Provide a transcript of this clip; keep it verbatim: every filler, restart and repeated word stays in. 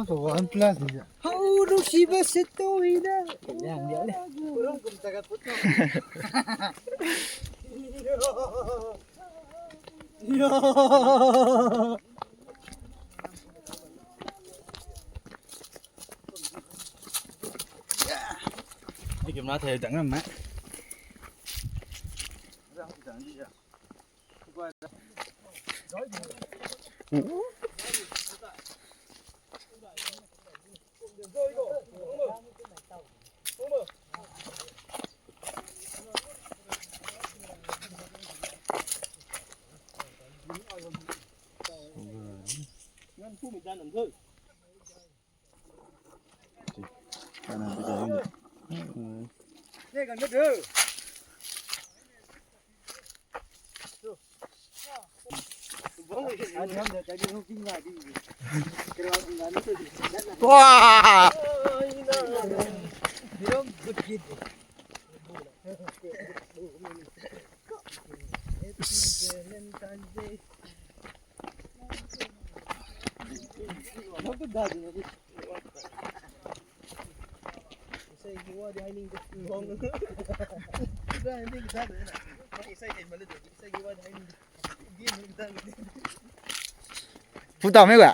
One plus ni ja. How do she best it to ina? Ni kim na thei dang na ma. Wow! Pu tau mei ga?